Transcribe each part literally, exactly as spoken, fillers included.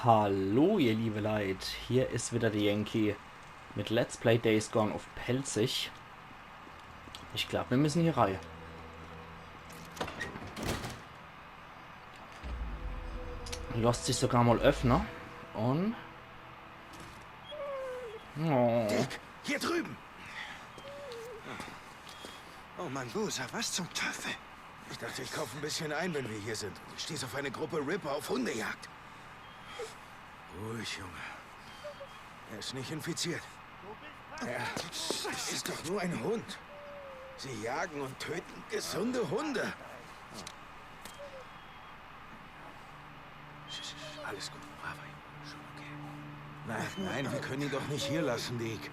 Hallo, ihr liebe Leit, hier is wieder de Yankee mit Let's Play Days Gone uff Pälzisch. Ich glaab, mir müssen hier rei. Losst sich sogar mol öffne. Un... Oh. Deek, hier drüben! Oh Mann, Boozer, was zum Teufel? Ich dachte, ich kaufe ein bisschen ein, wenn wir hier sind. Ich stieß auf eine Gruppe Ripper auf Hundejagd. Ruhig, Junge. Er ist nicht infiziert. Er ist doch nur ein Hund. Sie jagen und töten gesunde Hunde. Alles gut, braver Junge. Schon okay. Nein, nein, wir können ihn doch nicht hier lassen, Deek.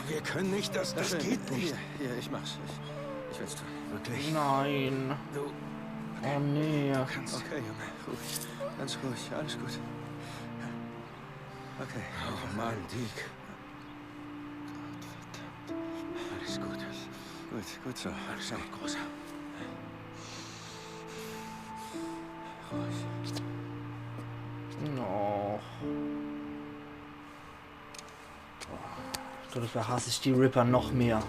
Wir können nicht, das, das geht nicht. Hier, hier, ich mach's. Ich, ich will's tun. Wirklich? Nein. Du, Oh nee. Kannst. Okay, Junge, ruhig. Ganz ruhig, alles gut. Okay. Oh Mann, Deek. Alles gut. Gut, gut so. Alles gut, Großer. Ruhig. Noch. Dodefür hass ich die Ripper noch mehr.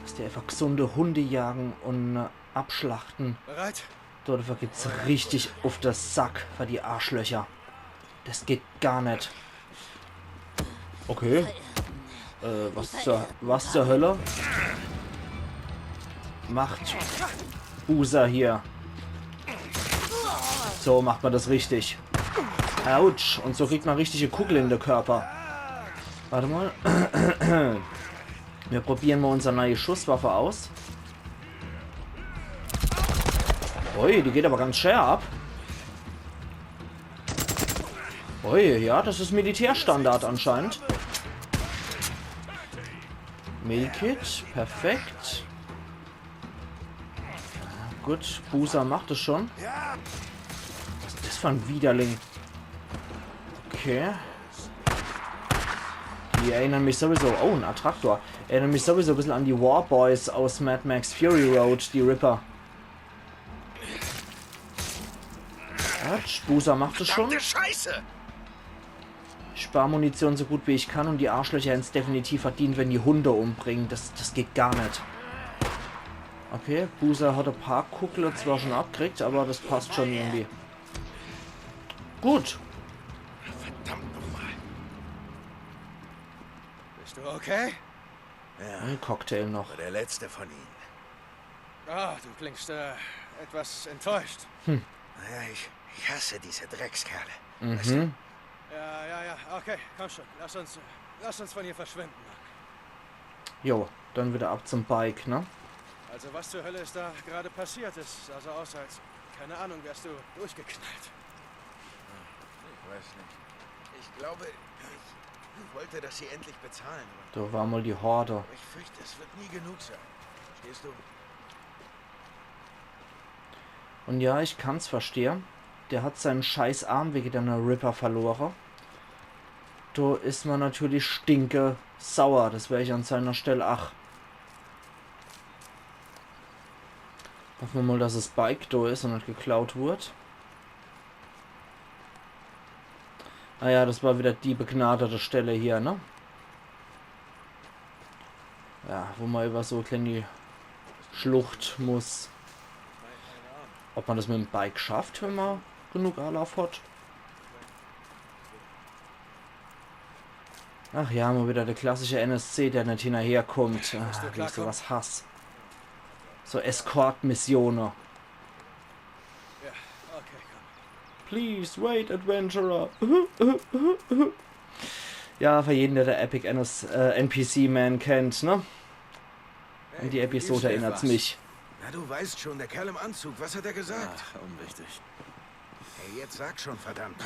Dass die einfach gesunde Hunde jagen un, äh, abschlachten. Bereit? Dodefür geht's richtig uff de Sack für die Arschlöcher. Das geht gar net. Okay. Äh, was zur, was zur Hölle macht Boozer hier? So macht man das richtig. Autsch. Un so kriegt man richtige Kugel in de Körper. Wart mol. Mir probieren mol unser neie Schusswaffe aus. Ui, die geht aber ganz schää ab. Ui, ja, das is Militärstandard anscheinend. Medikit, perfekt. Gut, Boozer macht es schon. Was is das für en Widerling? Okay. Die erinnern mich sowieso... Oh, en Attraktor. Erinnern mich sowieso e bissel an die Warboys aus Mad Max Fury Road, die Ripper. Quatsch, Boozer macht es schon. Verdammte Scheiße! Ich spar Munition so gut wie ich kann un die Arschlöcher hätten's definitiv verdient, wenn die Hunde umbringen. Das, das geht gar net. Okay, Boozer hat e paar Kugel zwar schon abkriegt, aber das passt schon irgendwie. Gut. Verdammt nochmal. Bist du okay? Ja, en Cocktail noch. War der letzte von ihnen. Ah, du klingst, äh, etwas enttäuscht. Naja, ich, ich hasse diese Dreckskerle. Weißt du? Mhm. Ja, ja, ja, okay, komm schon. Lass uns, äh, lass uns von hier verschwinden, Mann. Jo, dann wieder ab zum Bike, ne? Also was zur Hölle ist da gerade passiert? Es sah so aus, als, keine Ahnung, wärst du durchgeknallt. Ich weiß nicht. Ich glaube, ich wollte, dass sie endlich bezahlen, aber Do war mol die Horde. Ich fürchte, es wird nie genug sein. Verstehst du? Un ja, ich kann's verstehe. Der hat seinen scheiß Arm wege denne Ripper verlore. Do is man natürlich stinke sauer. Das wär ich an seiner Stell ach. Hoffe mer mol, dass es Bike do is un net geklaut wurd. Ah ja, das war wieder die begnadete Stelle hier, ne? Ja, wo man über so kleine Schlucht muss. Ob man das mit dem Bike schafft, wenn man genug Alaaf hat? Ach ja, mal wieder der klassische N S C, der nicht hinterherkommt. Ah, wie ich sowas hasse. So Escort-Missione. Ja, okay, komm. Please wait, Adventurer. Ja, für jeden, der der Epic N S, äh, N P C Man kennt, ne? An die Episode erinnert's mich. Na, du weißt schon, der Kerl im Anzug, was hat er gesagt? Ach, unwichtig. Hey, jetzt sag schon, verdammt.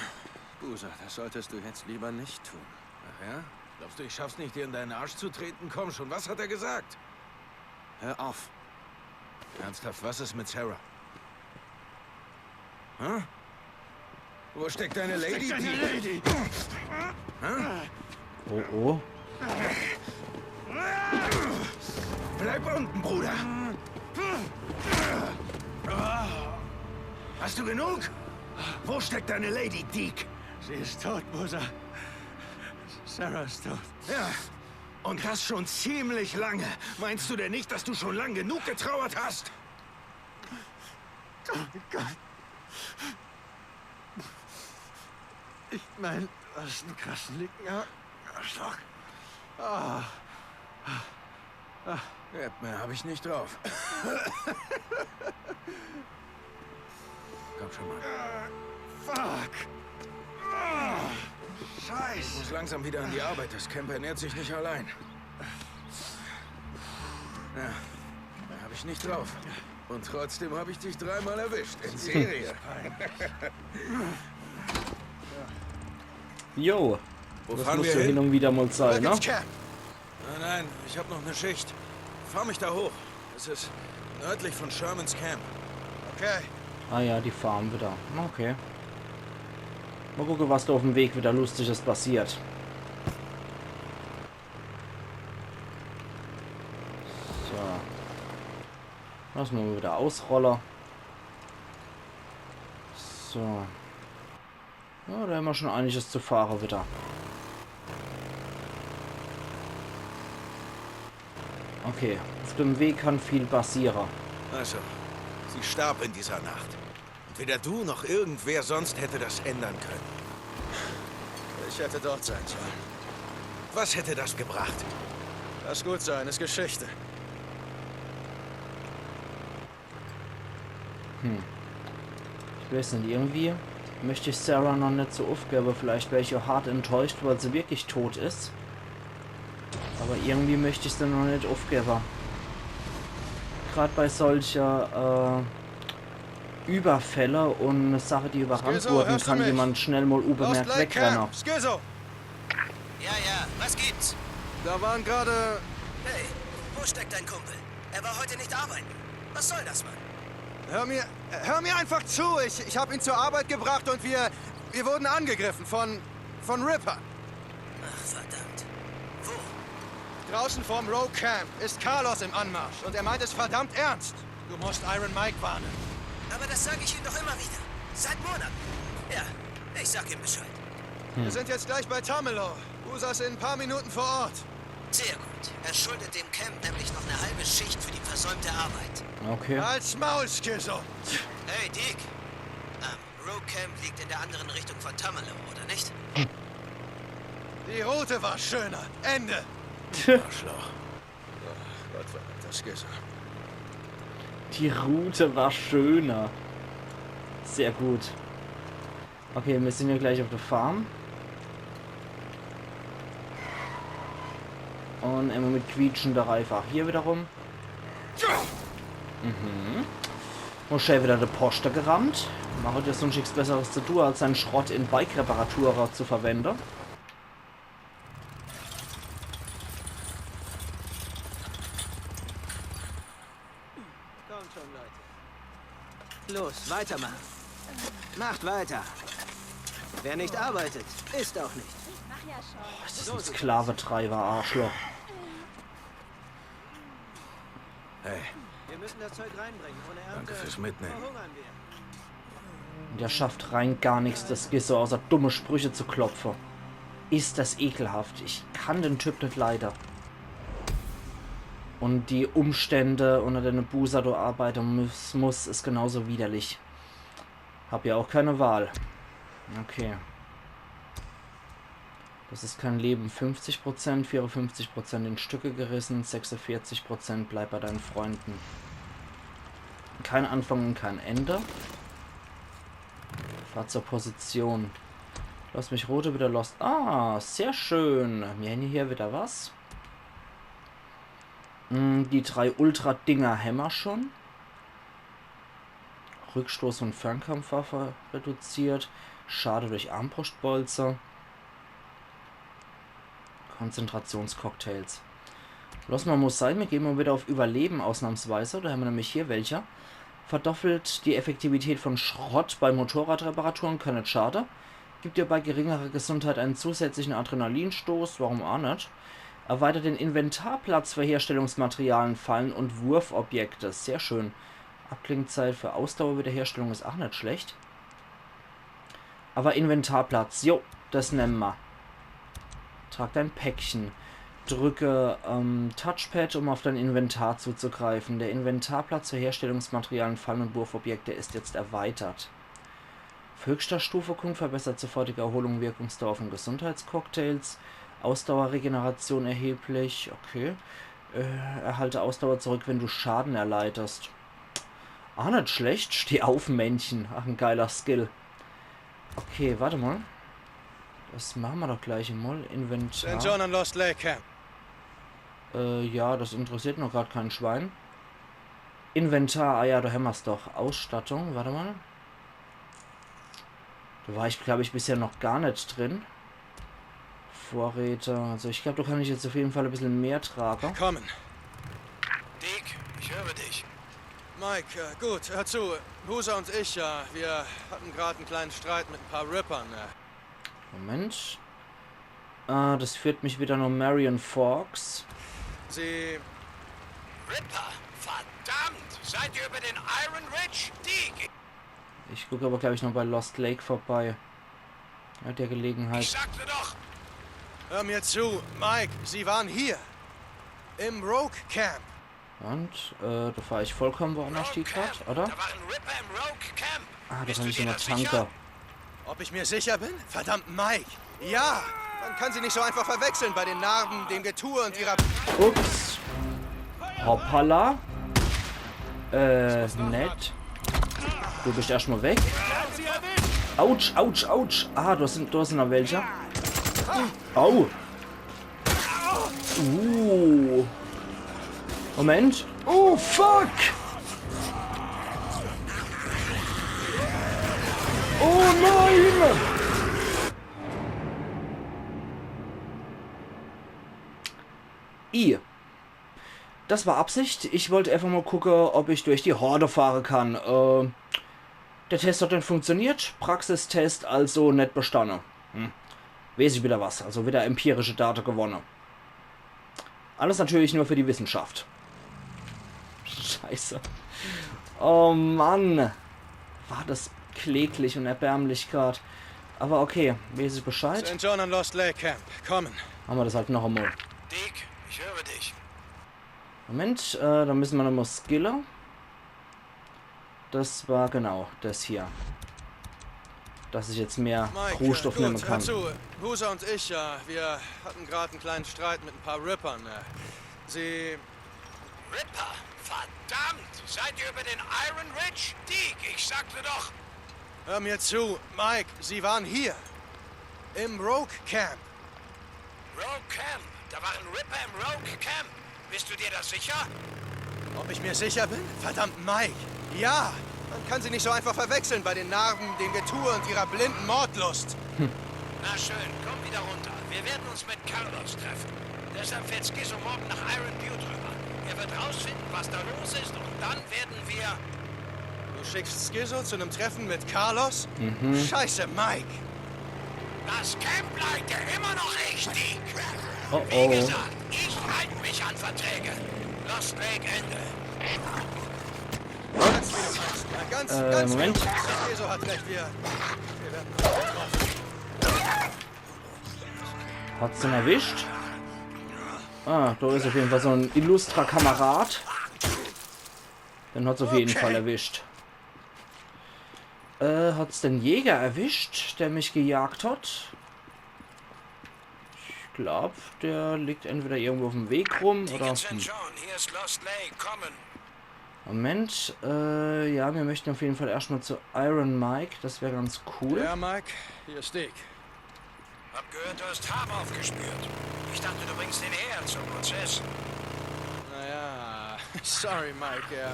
Boozer, das solltest du jetzt lieber nicht tun. Ach ja? Glaubst du, ich schaff's nicht, dir in deinen Arsch zu treten? Komm schon, was hat er gesagt? Hör auf. Ernsthaft, was ist mit Sarah? Hä? Wo steckt deine Lady? Wo steckt deine Lady? Hä? Oh, oh. Bleib unten, Bruder! Hast du genug? Wo steckt deine Lady, Deke? Sie ist tot, Boozer. Sarah ist tot. Ja. Und das schon ziemlich lange. Meinst du denn nicht, dass du schon lang genug getrauert hast? Oh Gott. Ich meine, du hast einen krassen linken Ar- Arschloch. Ah. Rap, mehr habe ich nicht drauf. Komm schon, Mann. Fuck. Ah, Ich Scheiße. muss langsam wieder an die Arbeit. Das Camp ernährt sich nicht allein. Ja, mehr habe ich nicht drauf. Und trotzdem habe ich dich dreimal erwischt. In Serie. Jo, Wo das fahren muss wir ja hin? hin und wieder mal sein, Zurück ne? ins Camp. Nein, nein, ich habe noch eine Schicht. Fahr mich da hoch. Es ist nördlich von Shermans Camp. Okay. Ah ja, die Farm wieder. Okay. Mal gucken, was da auf dem Weg wieder Lustiges passiert. So. Lass mal wieder ausrollen. So. Ja, da haben wir schon einiges zu fahren wieder. Okay, auf dem Weg kann viel passieren. Also, sie starb in dieser Nacht. Und weder du noch irgendwer sonst hätte das ändern können. Ich hätte dort sein sollen. Was hätte das gebracht? Lass gut sein, ist Geschichte. Ich weiß nicht, irgendwie möchte ich Sarah noch nicht so aufgeben. Vielleicht wäre ich auch hart enttäuscht, weil sie wirklich tot ist. Aber irgendwie möchte ich sie noch nicht aufgeben. Gerade bei solcher äh, Überfälle und Sachen, die überrannt Skizzo, wurden, hörst du kann mich? Jemand schnell mal Lost unbemerkt Lake wegrennen. Camp, Skizzo. Ja, ja, was gibt's? Da waren gerade... Hey, wo steckt dein Kumpel? Er war heute nicht arbeiten. Was soll das, Mann? Hör mir, hör mir einfach zu. Ich, ich habe ihn zur Arbeit gebracht und wir, wir wurden angegriffen von, von Ripper. Ach, verdammt. Wo? Draußen vorm Rogue Camp ist Carlos im Anmarsch und er meint es verdammt ernst. Du musst Iron Mike warnen. Aber das sage ich ihm doch immer wieder. Seit Monaten. Ja, ich sag ihm Bescheid. Wir sind jetzt gleich bei Tamalo. Boozer ist in ein paar Minuten vor Ort. Sehr gut. Er schuldet dem Camp nämlich noch eine halbe Schicht für die versäumte Arbeit. Okay. Als Maul, Skizzo. Hey, Deke. Ähm, Rogue Camp liegt in der anderen Richtung von Tamalo, oder nicht? Die Route war schöner. Ende. Arschloch. Ach, Gott verdammt, das Skizzo. Die Route war schöner. Sehr gut. Okay, wir sind ja gleich auf der Farm. Und immer mit quietschender Reife. Auch hier wieder rum. Mhm. Und schnell wieder de Poste gerammt. Man hat ja sonst nichts Besseres zu tun, als seinen Schrott in Bike-Reparatur zu verwenden. Kommt schon, Leute. Los, weitermachen. Macht weiter. Wer nicht arbeitet, isst auch nicht. Das ist ein Sklavetreiber, Arschloch. Hey, Wir müssen das Zeug reinbringen. Ohne Ernte danke fürs Mitnehmen. verhungern wir. Und der schafft rein gar nichts, das Skizzo, außer dumme Sprüche zu klopfen. Ist das ekelhaft. Ich kann den Typ nicht leiden. Und die Umstände, unter denen Boozer do arbeiten muss, muss, ist genauso widerlich. Hab ja auch keine Wahl. Okay. Das ist kein Leben. Fünfzig Prozent, vierundfünfzig Prozent in Stücke gerissen, sechsundvierzig Prozent bleibt bei deinen Freunden. Kein Anfang und kein Ende. Fahr zur Position. Lass mich Route wieder los. Ah, sehr schön. Wir haben hier wieder was. Hm, die drei Ultra-Dinger hämmer schon. Rückstoß von Fernkampfwaffe reduziert. Schade durch Armbrustbolze. Konzentrationscocktails. Lass mal muss sein, wir gehen mal wieder auf Überleben ausnahmsweise. Da haben wir nämlich hier welche. Verdoppelt die Effektivität von Schrott bei Motorradreparaturen, keine Schade. Gibt dir bei geringerer Gesundheit einen zusätzlichen Adrenalinstoß, warum auch nicht. Erweitert den Inventarplatz für Herstellungsmaterialien, Fallen und Wurfobjekte. Sehr schön. Abklingzeit für Ausdauerwiederherstellung ist auch nicht schlecht. Aber Inventarplatz, jo, das nemme ma. Trag dein Päckchen. Drücke ähm, Touchpad, um auf dein Inventar zuzugreifen. Der Inventarplatz für Herstellungsmaterialien, Fallen und Wurfobjekte ist jetzt erweitert. Auf höchster Stufe Kung verbessert sofortige Erholung, Wirkungsdauer von Gesundheitscocktails. Ausdauerregeneration erheblich. Okay. Äh, erhalte Ausdauer zurück, wenn du Schaden erleidest. Ah, net schlecht. Steh auf, Männchen. Ach, ein geiler Skill. Okay, warte mal. Das machen wir doch gleich mal. Inventar. Saint John an Lost Lake Camp. Äh, ja, das interessiert noch grad kein Schwein. Inventar, ah ja, da hämmer's doch. Ausstattung, warte mal. Da war ich, glaub ich, bisher noch gar net drin. Vorräte, also ich glaub, da kann ich jetzt auf jeden Fall ein bisschen mehr tragen. Kommen. Deek, ich höre dich. Mike, äh, gut, hör zu. Boozer und ich, ja, wir hatten gerade einen kleinen Streit mit ein paar Rippern. Äh. Moment. Ah, das führt mich wieder nach Marion Forks. Sie. Ripper? Verdammt! Seid ihr über den Iron Ridge? Deek! Ich gucke aber, glaube ich, noch bei Lost Lake vorbei. Bei der Gelegenheit. Ich sagte doch! Hör mir zu, Mike, sie waren hier. Im Rogue Camp. Und, äh, da fahre ich vollkommen woanders hin grad, oder? Da waren Ripper im Rogue Camp. Ah, da kann ich immer tanken. Ob ich mir sicher bin? Verdammt, Mike. Ja, man kann sie nicht so einfach verwechseln bei den Narben, dem Getue und ihrer. Ups. Hoppala. Äh, nett. Du bist erstmal weg. Autsch, autsch, autsch. Ah, da sind, da sind noch welche. Au. Uh. Moment. Oh, fuck! Oh nein! I. Das war Absicht. Ich wollte einfach mal gucken, ob ich durch die Horde fahren kann. Äh, der Test hat dann funktioniert. Praxistest also net bestanden. Hm. Weiß ich wieder was. Also wieder empirische Daten gewonnen. Alles natürlich nur für die Wissenschaft. Scheiße. Oh Mann. War das kläglich und erbärmlich grad. Aber okay, weiß ich Bescheid. Saint John an Lost Lake Camp. Kommen. Machen wir das halt noch einmal. Deek, ich höre dich. Moment, äh, da müssen wir nochmal skillen. Das war genau das hier. Dass ich jetzt mehr Kruscht aufnehmen kann. Mike, äh, gut, hör zu. Boozer und ich, ja, wir hatten gerade einen kleinen Streit mit ein paar Rippern. Äh, sie. Ripper? Verdammt! Seid ihr über den Iron Ridge? Deek, ich sagte doch. Hör mir zu, Mike, sie waren hier. Im Rogue Camp. Rogue Camp? Da waren Ripper im Rogue Camp. Bist du dir da sicher? Ob ich mir sicher bin? Verdammt, Mike. Ja, man kann sie nicht so einfach verwechseln bei den Narben, dem Getue und ihrer blinden Mordlust. Na schön, komm wieder runter. Wir werden uns mit Carlos treffen. Deshalb fährt Skizzo morgen nach Iron Butte rüber. Er wird rausfinden, was da los ist, und dann werden wir. Du schickst Skizzo zu einem Treffen mit Carlos? Mhm. Scheiße, Mike. Das Camp bleibt ja immer noch richtig. Oh, oh. Wie gesagt, ich halte mich an Verträge. Lost Lake Ende. Ganz, wie du meinst. Ja, ganz, äh, ganz Moment. Wie du meinst. Skizzo hat recht, wir, wir werden. Hat's den erwischt? Ah, da ist auf jeden Fall so ein illustrer Kamerad. Den hat's auf jeden Fall erwischt. Äh, hat's den Jäger erwischt, der mich gejagt hat? Ich glaub, der liegt entweder irgendwo auf dem Weg rum oder. Deacon Saint John, hier ist Lost Lake, kommen. Moment, äh, ja, wir möchten auf jeden Fall erstmal zu Iron Mike, das wäre ganz cool. Ja, Mike, hier ist Deek. Hab gehört, du hast Hab aufgespürt. Ich dachte, du bringst den her zum Prozess. Naja, sorry, Mike. Äh,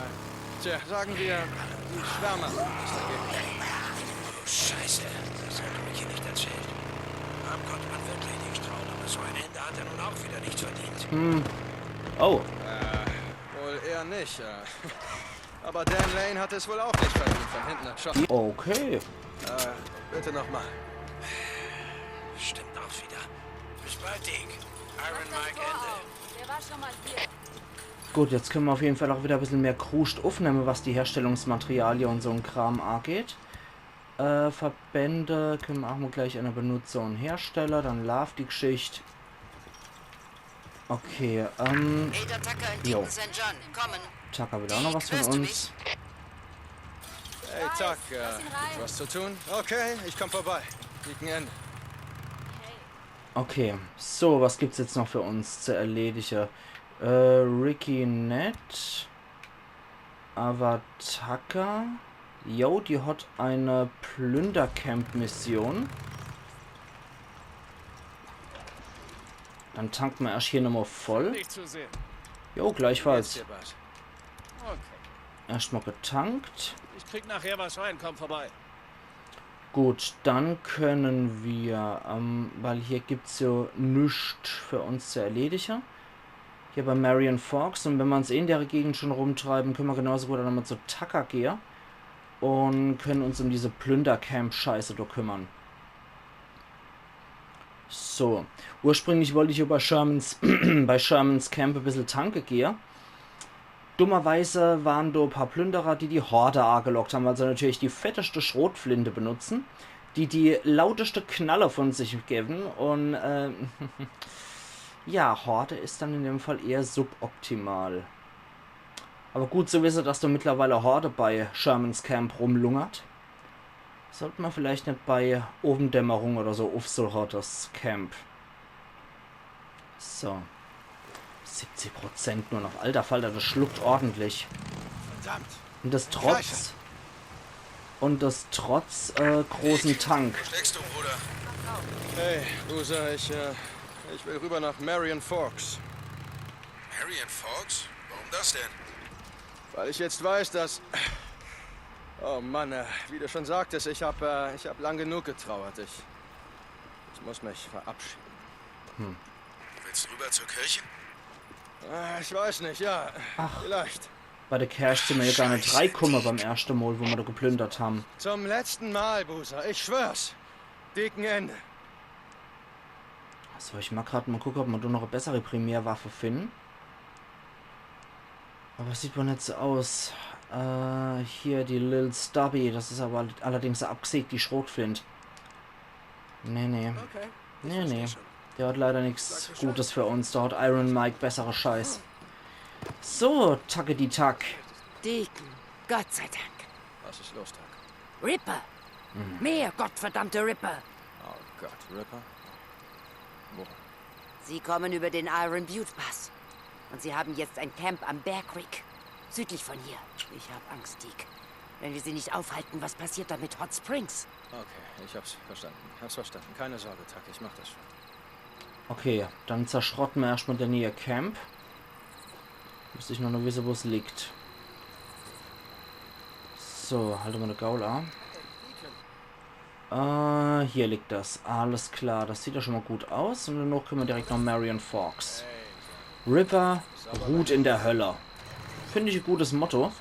tja, sagen wir, die Schwärmer. Oh, Scheiße, das hat er mir hier nicht erzählt. Hab Gott man wirklich nicht trauen, aber so ein Ende hat er nun auch wieder nicht verdient. Hm. Oh. Äh, wohl eher nicht. Äh. Aber Dan Lane hat es wohl auch nicht verdient, von hinten erschossen. Okay. Äh, bitte nochmal. Stimmt auch wieder. Bis bald, Deek. Iron Mike Ende. Der war schon mal hier. Gut, jetzt können wir auf jeden Fall auch wieder ein bisschen mehr Kruscht aufnehmen, was die Herstellungsmaterialien und so ein Kram angeht. Äh, Verbände könne mer ach mol gleich äner benutze un herstelle. Dann laaft die Gschicht. Okay, ähm, Ada, Tucker und Jo. Deacon Saint John, kommen. Tucker will ach noch was von Hörst du uns. Hey, Tuck, äh, was zu tun? Okay, ich komm vorbei. Deacon Ende. Okay, so, was gibt's jetzt noch für uns zu erledige? Äh, Ricky Nett. Avataka. Jo, die hat eine Plündercamp-Mission. Dann tanke mer erscht hier nochmol voll. Nicht zu sehen. Jo, gleichfalls. Hier, Bart. Okay. Erscht mol getankt. Ich krieg nachher was rein, komm vorbei. Gut, dann könne mer, ähm, weil hier gibt's jo nix für uns zu erledige. Hier bei Marion Forks. Un wenn mer uns eh in der Gegend schon rumtreibe, könne mer genauso gut nochmol zu Tucker gehe. Un könne uns um diese Plündercamp-Scheiße do kümmere. So. Ursprünglich wollt ich jo bei Shermans, bei Shermans Camp e bissel tanke gehe. Dummerweise ware do e paar Plünderer, die die Horde agelockt hän, weil se natürlich die fetteste Schrotflinte benutze, die die lauteste Knalle von sich gewwe un, äh, ja, Horde is dann in dem Fall eher suboptimal. Aber gut zu wisse, dass do mittlerweile Horde bei Shermans Camp rumlungert. Sollt mer vielleicht net bei Abenddämmerung oder so uffsuche, das Camp. So. Siebzig Prozent nur noch. Alter Falter, das schluckt ordentlich. Verdammt. Un das trotz. Un das trotz äh, großen Tank. Steckst du, Bruder? Hey, Boozer, ich, äh, ich will rüber nach Marion Forks. Marion Forks? Warum das denn? Weil ich jetzt weiß, dass... Oh Mann, äh, wie du schon sagtest, ich hab, äh, ich hab lang genug getrauert. Ich, ich muss mich verabschieden. Du willst rüber zur Kirche? Äh, ich weiß nicht, ja. Ach. Vielleicht. Bei der Kerch sin mer jo gar net reikumme beim erschte Mol, wo mer do geplündert hän. Zum letzten Mal, Boozer. Ich schwör's. Deacon Ende. So, ich mag grad mol gucke, ob mer do noch e bessere Primärwaffe finne. Aber sieht wohl net so aus. Äh, hier die Lil Stubby. Das is aber allerdings e abgesägte Schrotflint. Nee, nee. Okay. Nee, nee. Der hat leider nix Gutes für uns. Da hat Iron Mike bessere Scheiß. So, Tuckety Tuck. Deacon, Gott sei Dank. Was ist los, Tuck? Ripper. Mehr gottverdammte Ripper. Oh Gott, Ripper? Wo? Sie kommen über den Iron Butte Pass. Und sie haben jetzt ein Camp am Bear Creek. Südlich von hier. Ich hab Angst, Deek. Wenn wir sie nicht aufhalten, was passiert dann mit Hot Springs? Okay, ich hab's verstanden. Hab's verstanden. Keine Sorge, Tuck, ich mach das schon. Okay, dann zerschrotte mer erschtmol das neie Camp. Müsst ich nur noch wisse, wo's liegt. So, halt mol de Gaul a. Äh, hier liegt das. Alles klar, das sieht ja schon mal gut aus. Und danach können wir direkt nach Marion Forks. Ripper ruht in der Hölle. Finde ich ein gutes Motto.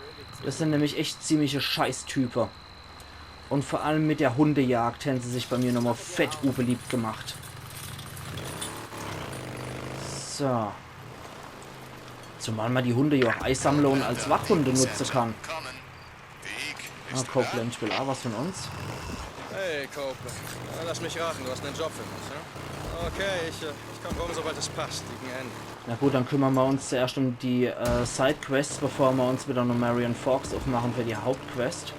Das sind nämlich echt ziemliche Scheißtype. Und vor allem mit der Hundejagd haben sie sich bei mir nochmal fett unbeliebt gemacht. So. Zumal man die Hunde ja auch einsammle und als Wachhunde nutze kann. Ah, Copeland will auch was von uns. Hey, Copeland. Na, lass mich raten, du hast einen Job für mich, ne? Okay, ich, äh, ich komm rum, sobald es passt. Deacon Ende. Na gut, dann kümmern wir uns zuerst um die äh, Sidequests, bevor wir uns wieder nach Marion Forks aufmachen für die Hauptquest.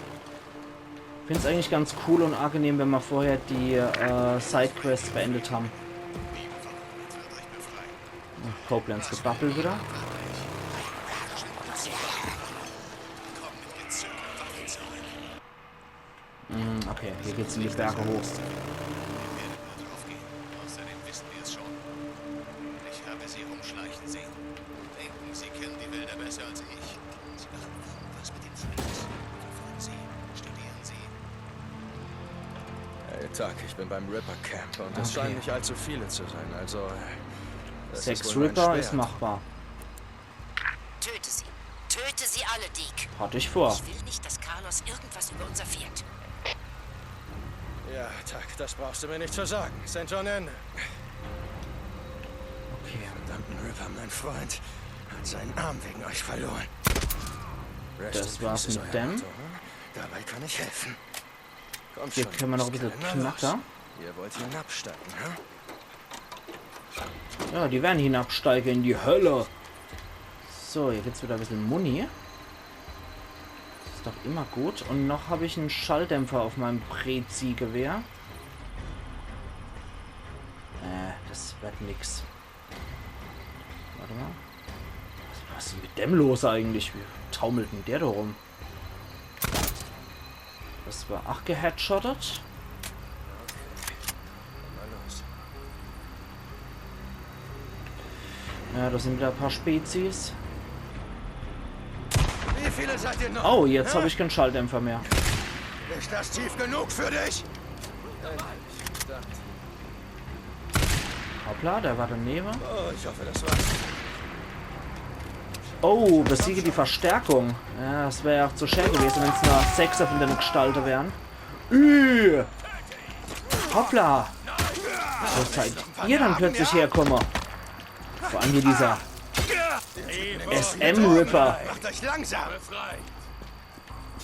Find's eigentlich ganz cool und angenehm, wenn wir vorher die äh, Sidequests beendet haben. Ach, Copelands Gebabbel wieder. Hm, okay, hier geht's in die Berge hoch. Außerdem wissen wir es schon. Ich habe sie rumschleichen sehen. Denken, sie kennen die Wälder besser als ich. Sie machen irgendwas mit den Flint. Verfolgen sie, studieren sie. Hey, Tuck, ich bin beim Ripper Camp und es Okay. scheinen nicht allzu viele zu sein, also... äh, es Sechs ist wohl nur ein Ripper ist Schwert. Machbar. Töte sie. Töte sie alle, Deek. Hatte ich vor. Ich will nicht, dass Carlos irgendwas über uns erfährt. Ja, Tuck, das brauchst du mir nicht zu sagen. Saint John Ende. Okay. Verdammten Ripper, mein Freund, hat seinen Arm wegen euch verloren. Rest Das in war's peace ist mit euer dem. Motto, hm? Dabei kann ich helfen. Kommt Hier schon, kenne mer noch e Jungs, bissel keine Lust. Knacker. Ihr wollt hinabsteigen, hä? Ja, die werre hinabsteige in die Hölle. So, hier gibt's wieder e bissel Muni. Is doch immer gut. Un noch hab ich en Schalldämpfer uff meim Prezi-Gewehr. Äh, des werd nix. Wart emol. Was, was is denn mit dem los eigentlich? Wie taumelt denn der do rum? Des war ach geheadshottet. Mal los. Ja, do sin wieder e paar Spezies. Wie viele seid ihr noch? Oh, jetzt hab ich kän Schalldämpfer mehr. Ist das tief genug für dich? Hoppla, der war danebe. Oh, ich hoffe, das war's. Oh, besiege die Verstärkung. Ja, des wär ja ach zu schää gewese, wenn's nur sechs vun denne Gestalte wären. Üh. Hoppla. Wo seid ihr dann plötzlich herkomme? Vor allem hier dieser S M-Ripper. Macht euch langsam.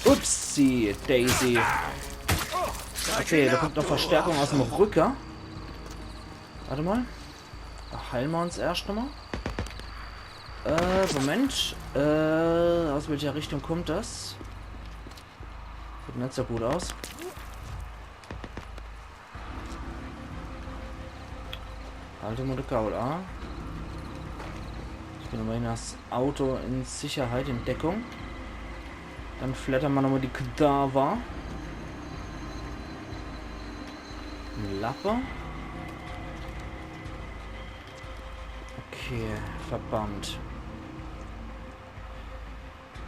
Upsi, Daisy. Okay, do kommt noch Verstärkung aus em Rücke. Wart emol. Do heile mer uns erscht emol. Äh, Moment. Äh, aus welcher Richtung kommt des? Sieht net so gut aus. Halt emol de Gaul a. Ich bin immerhin das Auto in Sicherheit, in Deckung. Dann flattere mer nochmol die Kadaver. En Lappe. Okay, verdammt.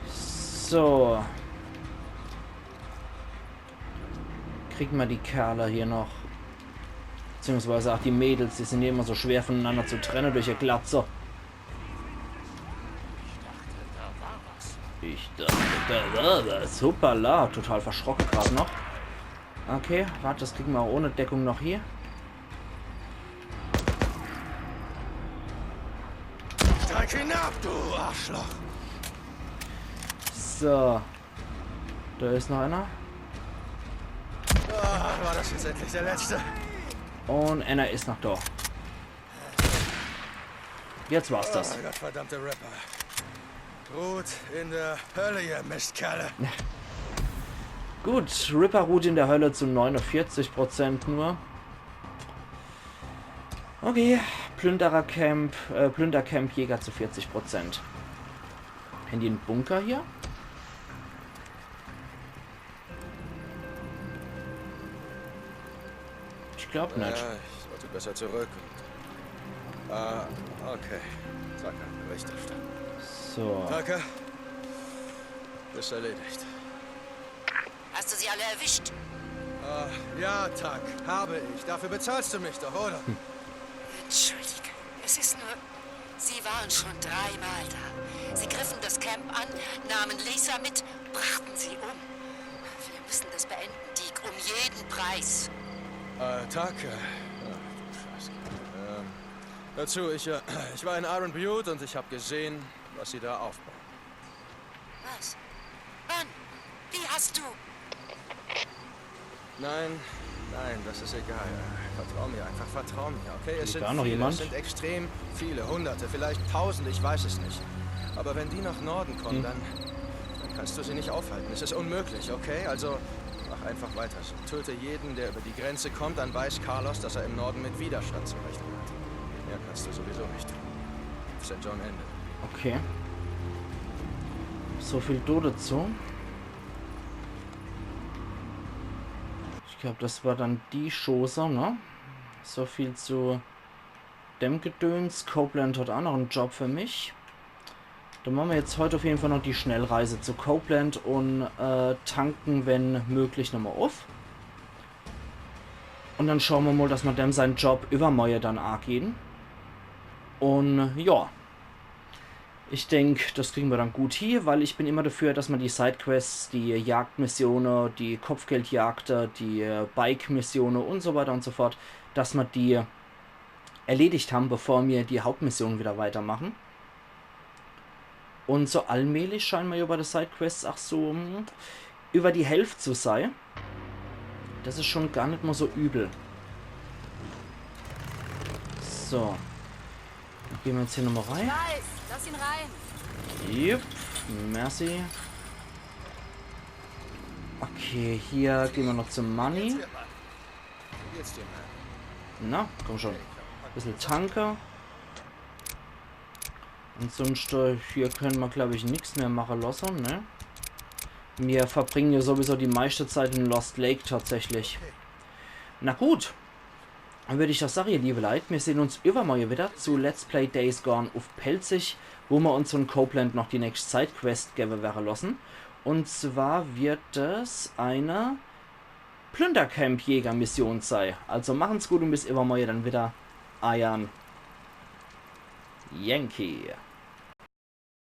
So. Kriege mer die Kerle hier noch. Beziehungsweise ach die Mädels, die sin immer so schwer vunenanner zu trenne durch ihr Glatze. Ich dachte, da war was. Hoppala, total verschrocke grad noch. Okay, wart, des kriege mer ach ohne Deckung noch hier. Steig hinab, du Arschloch! So. Do is noch einer. Ah, war das jetzt endlich der letzte? Un einer is noch do. Jetzt war's des. Oh, gottverdammte Ripper. Ruht in der Hölle, ihr Mistkerle. Gut, Ripper ruht in der Hölle zu neunundvierzig Prozent nur. Okay, Plünderercamp, äh, Plündercamp Jäger zu vierzig Prozent. Hän die en Bunker hier? Ich glaub net. Ja, ich sollte besser zurück. Und, ah, okay. Tucker, Bericht erstatten. So. Tucker? Ist erledigt. Hast du sie alle erwischt? Ah, ja, Tuck, habe ich. Dafür bezahlst du mich doch, oder? Entschuldige, es ist nur... Sie waren schon dreimal da. Sie griffen das Camp an, nahmen Lisa mit, brachten sie um. Wir müssen das beenden, Deke, um jeden Preis. Äh, Tucker. Ach, du Scheißkerl. Ähm, hör zu, ich, äh, ich war in Iron Butte und ich habe gesehen, was sie da aufbauen. Was? Wann? Wie hast du... Nein, nein, das ist egal. Vertrau mir einfach, vertrau mir, okay? Es Geht sind da noch viele, jemand? Es sind extrem viele, Hunderte, vielleicht Tausende, ich weiß es nicht. Aber wenn die nach Norden kommen, Hm. dann, dann kannst du sie nicht aufhalten. Es ist unmöglich, okay? Also mach einfach weiter so. Töte jeden, der über die Grenze kommt, dann weiß Carlos, dass er im Norden mit Widerstand zu rechnen hat. Mehr kannst du sowieso nicht tun. Saint John Ende. Okay. So viel dodezu. Ich glaub, das war dann die Chance, ne? So viel zu dem Gedöns. Copeland hat ach noch en Job für mich. Dann mache mer jetzt heut auf jeden Fall noch die Schnellreise zu Copeland un, äh, tanke, wenn möglich, nochmal uff. Un dann schaue mer mal, dass mer dem sein Job iwwermorje dann aagehn. Un ja. Ich denk, das kriege mer dann gut hie, weil ich bin immer dafür, dass mer die Sidequests, die Jagdmissione, die Kopfgeldjagde, die, äh, Bike-Missione un so weiter un so fort, dass mer die erledigt hän, bevor mer die Hauptmission wieder weitermache. Un so allmählich scheine mer ja bei de Sidequests ach so, hm, iwwer die Hälft zu sei. Das is schon gar net mal so übel. So. Dann gehn mer jetzt hier nochmal rein. Weiss, lass ihn rein. Jupp, merci. Okay, hier gehn mer noch zum Money. Jetzt hier mal. Na, komm schon. Bissel tanke. Und sonst, äh, hier könne mer, glaub ich, nix mehr mache losse, ne? Mir verbringe ja sowieso die meiste Zeit in Lost Lake tatsächlich. Na gut. Dann würd ich doch sage, ihr liebe Leit, mir sehn uns iwwermorje wieder zu Let's Play Days Gone uff Pälzisch, wo mer uns von Copeland noch die nächst Sidequest gewwe werre losse. Und zwar wird es eine Plündercamp-Jäger-Mission sei. Also machen's gut und bis iwwermorje dann wieder. Eiern Yankee.